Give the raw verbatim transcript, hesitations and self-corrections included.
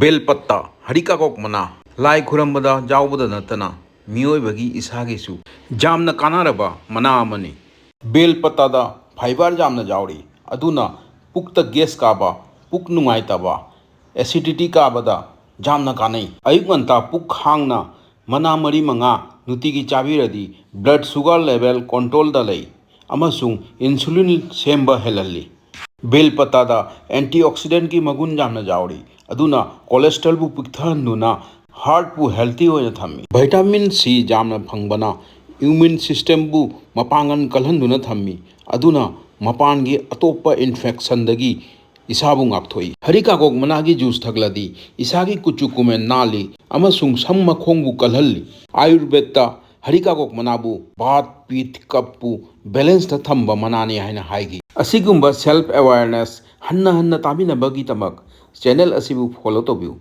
ꯕꯦꯜ ꯄꯠꯇꯥ, ꯍꯔꯤꯀꯥꯀꯣꯛ ꯃꯅꯥ, ꯂꯥꯏ ꯈꯨꯔꯝꯕꯗ ꯌꯥꯎꯕꯗ ꯅꯠꯇꯅ ꯃꯤꯑꯣꯏꯕꯒꯤ ꯏꯁꯥꯒꯤꯁꯨ ꯌꯥꯝꯅ ꯀꯥꯟꯅꯔꯕ ꯃꯅꯥ ꯑꯃꯅꯤ꯫ ꯕꯦꯜ ꯄꯠꯇꯥꯗ ꯐꯥꯏꯕꯔ ꯌꯥꯝꯅ ꯌꯥꯎꯔꯤ, ꯑꯗꯨꯅ ꯄꯨꯛꯇ ꯒꯦꯁ ꯀꯥꯕ, ꯄꯨꯛ ꯅꯨꯡꯉꯥꯏꯇꯕ, ꯑꯦꯁꯤꯗꯤꯇꯤ ꯀꯥꯕꯗ ꯌꯥꯝꯅ ꯀꯥꯟꯅꯩ꯫ ꯑꯌꯨꯛ ꯉꯟꯇꯥ ꯄꯨꯛ ꯍꯥꯡꯅ ꯃꯅꯥ ꯃꯔꯤ ꯃꯉꯥ ꯅꯨꯡꯇꯤꯒꯤ ꯆꯥꯕꯤꯔꯗꯤ ꯕ꯭ꯂꯗ ꯁꯨꯒꯔ ꯂꯦꯚꯦꯜ ꯀꯟꯇ꯭ꯔꯣꯜꯗ ꯂꯩ ꯑꯃꯁꯨꯡ ꯏꯟꯁꯨꯂꯤꯟ ꯁꯦꯝꯕ ꯍꯦꯜꯍꯜꯂꯤ꯫ ꯕꯦꯜ ꯄꯠꯇꯥꯗ ꯑꯦꯟꯇꯤꯑꯣꯛꯁꯤꯗꯦꯟꯒꯤ ꯃꯒꯨꯟ ꯌꯥꯝꯅ ꯌꯥꯎꯔꯤ, ꯑꯗꯨꯅ ꯀꯣꯂꯦꯁꯇ꯭ꯔꯣꯜꯕꯨ ꯄꯤꯛꯊꯍꯟꯗꯨꯅ ꯍꯥꯔꯠꯄꯨ ꯍꯦꯜꯇꯤ ꯑꯣꯏꯅ ꯊꯝꯃꯤ꯫ ꯚꯤꯇꯥꯃꯤꯟ ꯁꯤ ꯌꯥꯝꯅ ꯐꯪꯕꯅ ꯏꯝꯃ꯭ꯌꯨꯟ ꯁꯤꯁꯇꯦꯝꯕꯨ ꯃꯄꯥꯡꯒꯜ ꯀꯜꯍꯟꯗꯨꯅ ꯊꯝꯃꯤ, ꯑꯗꯨꯅ ꯃꯄꯥꯟꯒꯤ ꯑꯇꯣꯞꯄ ꯏꯟꯐꯦꯛꯁꯟꯗꯒꯤ ꯏꯁꯥꯕꯨ ꯉꯥꯛꯊꯣꯛꯏ꯫ ꯍꯔꯤꯀꯥꯀꯣꯛ ꯃꯅꯥꯒꯤ ꯖꯨꯁ ꯊꯛꯂꯗꯤ ꯏꯁꯥꯒꯤ ꯀꯨꯆꯨ ꯀꯨꯃꯦꯟ ꯅꯥꯜꯂꯤ ꯑꯃꯁꯨꯡ ꯁꯝ ꯃꯈꯣꯡꯕꯨ ꯀꯜꯍꯜꯂꯤ꯫ ꯑꯥꯌꯨꯔꯕꯦꯗꯇ ꯍꯔꯤꯀꯥꯀꯣꯛ ꯃꯅꯥꯕꯨ ꯕꯥꯊ, ꯄꯤꯠ, ꯀꯞꯄꯨ ꯕꯦꯂꯦꯟꯁꯇ ꯊꯝꯕ ꯃꯅꯥꯅꯤ ꯍꯥꯏꯅ ꯍꯥꯏꯈꯤ꯫ ꯑꯁꯤꯒꯨꯝꯕ ꯁꯦꯜꯐ ꯑꯦꯋꯥꯔꯅꯦꯁ ꯍꯟꯅ ꯍꯟꯅ ꯇꯥꯕꯤꯅꯕꯒꯤꯗꯃꯛ ꯆꯦꯅꯦꯜ ꯑꯁꯤꯕꯨ ꯐꯣꯂꯣ ꯇꯧꯕꯤꯌꯨ꯫